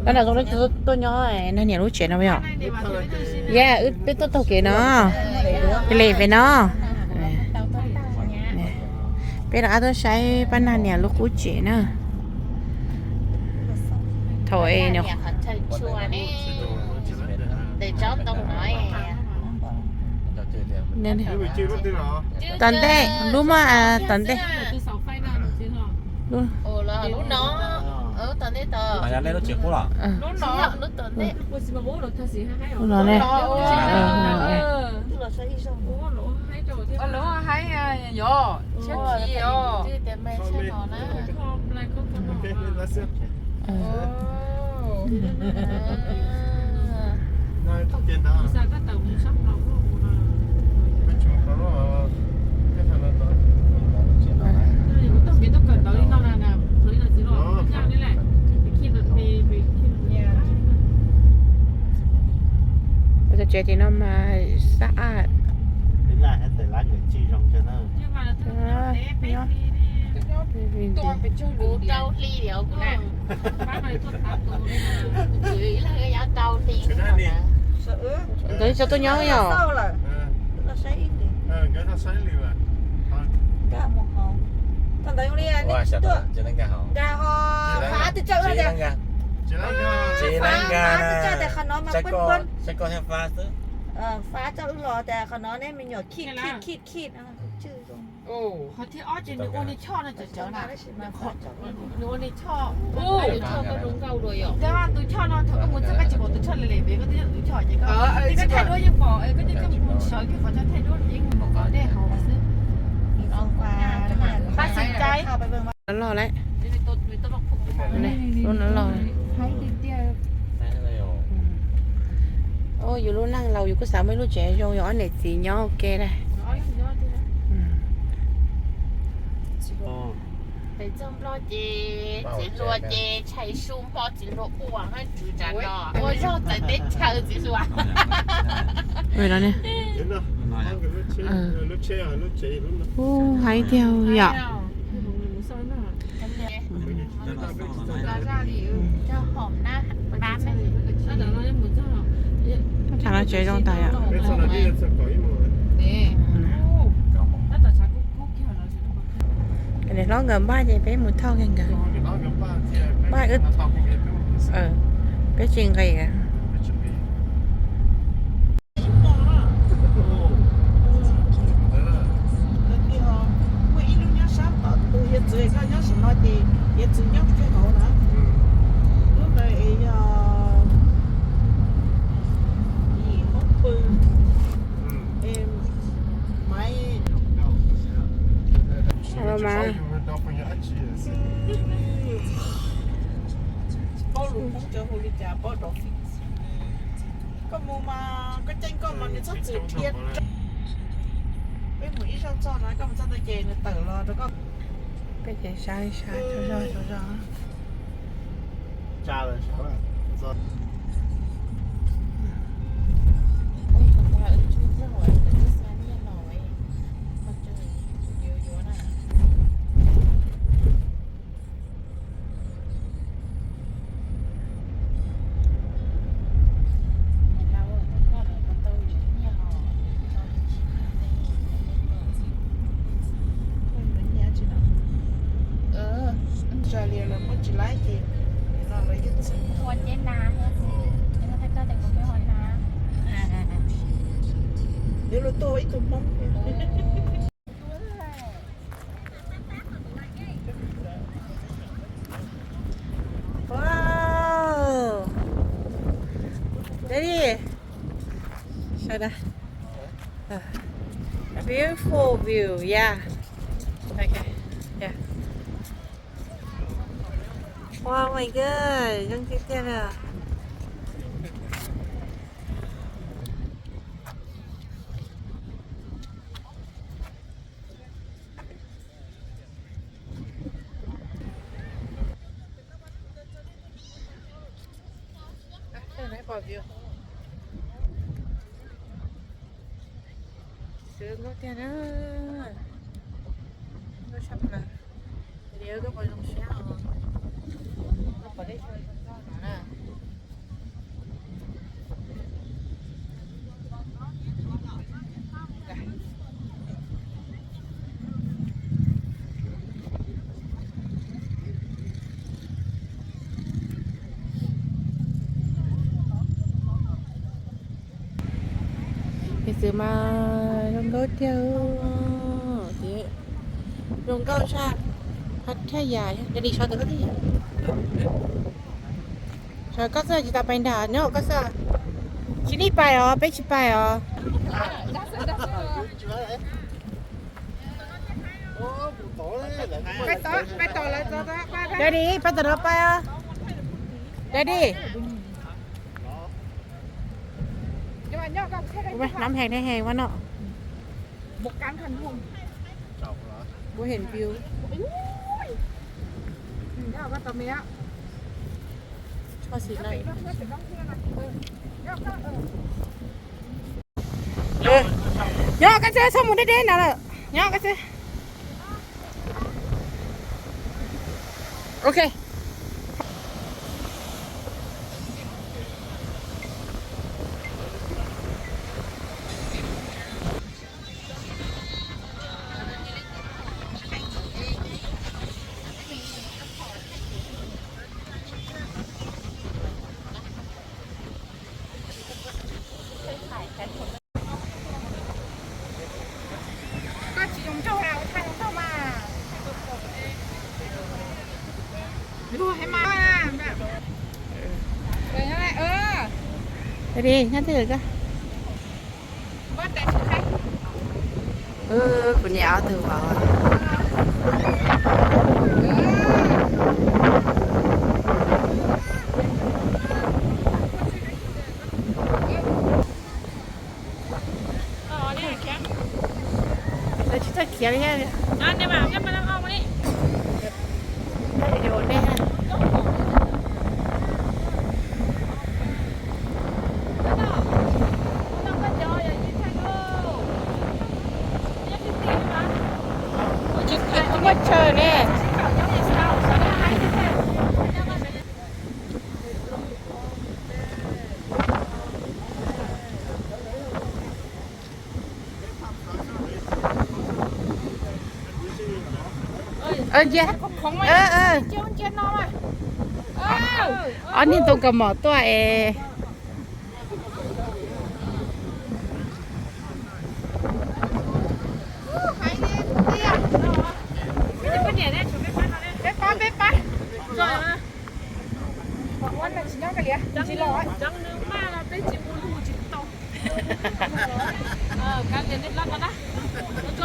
Pab nram zoo li tuaj nyob Nag Niam lub tsev no yom? Yog, peb tuaj taug kev no, peb le pem no. Peb rov qab tuaj saib Pab Nag Niam lub qub tsev na. Thaum es tom ntej, lub muaj tom ntej. Ua tsev tim no mas xab aj. Nkawd tsis tau tuaj nyob yom? Fab tso wb los tas qhov no nej me nyuam khij khij khij. Qhov thib ob ces nws ua li choj no cov cov na. Nws ua li choj, tus choj no thaum koj mus txog koj tsis pom tus choj lem lem pem, koj twb yog tus choj ces koj, koj thaij duab yeej pom, koj coj coj mus sawv kiag qhov coj thaij duab ces yeej pom dej hauv xwb. Pab xim cai. Loj loj lawm. Lub no loj. Yus lub neej laus yus kuj xav muaj ib lub tsev zoo yus ob niam txiv nyob ua ke na. Pem txog Nplog ces txiv hluas ces tshais su hmo txiv hluas ua hab tswv tsav no ua zog txawv teb chaws txiv hluas. Ub, hais tiag yom. Tsev zoo tas yom. Niam hlob nkawd npaj ces peb mus thauj kiag nkawd. Npaj, peb tsis nqis. Muaj ib lub nyob sab tom tus hiav txwv, koj nyob saum no ces hiav txwv nyob kiag hauv na. Lub ntawd es yog yim hoob pw, maiv. Paub lus Hmoob cov hu li cas paub dolphins. Koj mus mas koj ceeb koj mas nws txhob txwm dhia. Peb mus ib zaug txog no koj mus txog ntawd ces nws tawm los rau koj. Peb ces saib saib tsaug zog tsaug zog. Yuav luag tuaj ib tug Hmoob. Wow. Ready? Show that. Uh, beautiful view, yeah. Okay, yeah. Wow, my God, zoo tiag tiag li. Sab tiag na. Li koj puas zoo siab os? Koj pom dej Txwv mas zoo nkauj tiag, zoo nkauj tshaj Pattaya. Daddy, sawv ntawm koj thiab. Sawv koj xwb tsis tau pais nram no koj xwb. Tsis nej pais os, peb tsis pais os. Daddy, pais tom no pais os. Daddy. Ua nab heev heev ua no. Ua heev view. Nyob koj xwb, txhob mus deb deb no lawm. Nyob koj xwb. Ok. Koj tsis zoo nraug na, ua tshaj zoo nraug mas. Luag heev mas. Nyob twg koj? Kuv niam ob tug vauv. Lawv tsis txawj khiav li thiab. Tsis muaj chaw ne. Ob niag ntoo kaus mom tuaj es. Peb pab, peb pab.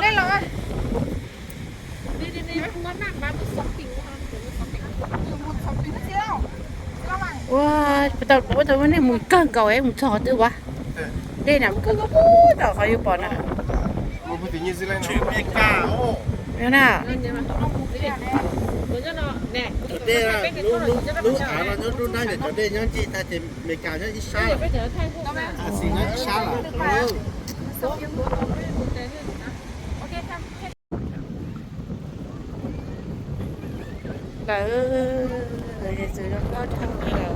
Nej los. Ua, puas tau, puas tau nej mus kawg nkaus es mus txog qhov twg ua. Dej na mus kawg nkaus puag tom qhov yus pom na. Cov dej, lub av no nyob rau nram, cov dej nyob ncig tag ces Meskas nyob ib sab lawm, Thaib Xis nyob ib sab lawm. Lawv, lawv yog txwv zoo nkauj dhau lawm.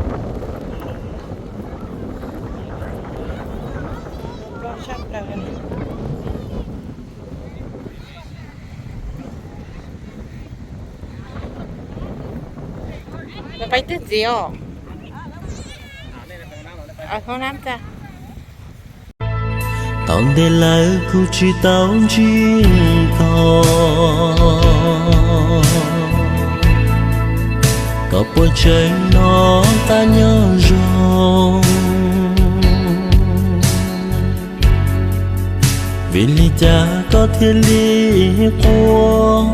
Zoo nkauj sab plaws. Lawv pais twg ntxiv os? Hauv nab tas. Tau ntev lawm kuv tsis tau ntsib koj, koj puas tseem noj qab nyob zoo? Vim li cas koj thiaj li quaj?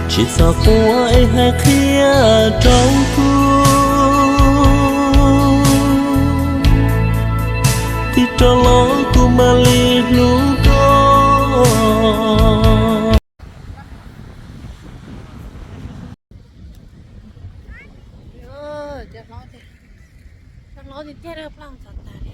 Tsis txhob quaj es hais qhia rau kuv, tib rov los kuv mam li hlub koj. Cov hlob tiag tiag, ploj ntxov tas li.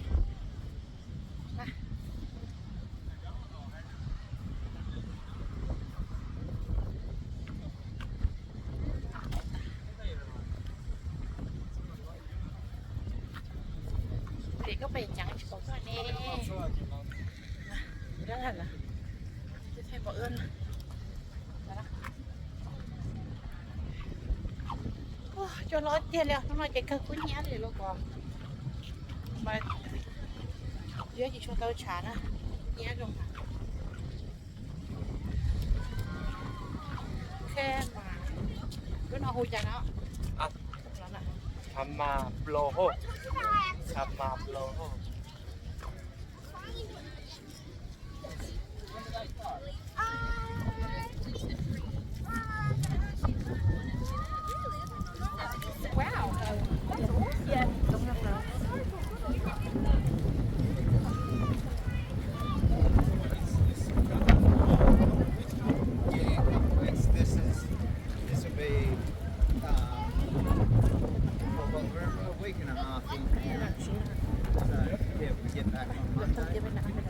Ces koj pem ceev tsis pom koj ne. Cov hlob tiag li, hnub no ces kawg kub hnyiab li lauj. Mas yuav tsis tshua tau tshav na, nyiab zoo. Ok, mas lub no hu cas no? Tshav mas plaus hauj, tshav mas plaus hauj. This is, this will be, um, well, we're, we're a week and a half in here. So, yeah, we get back on Monday.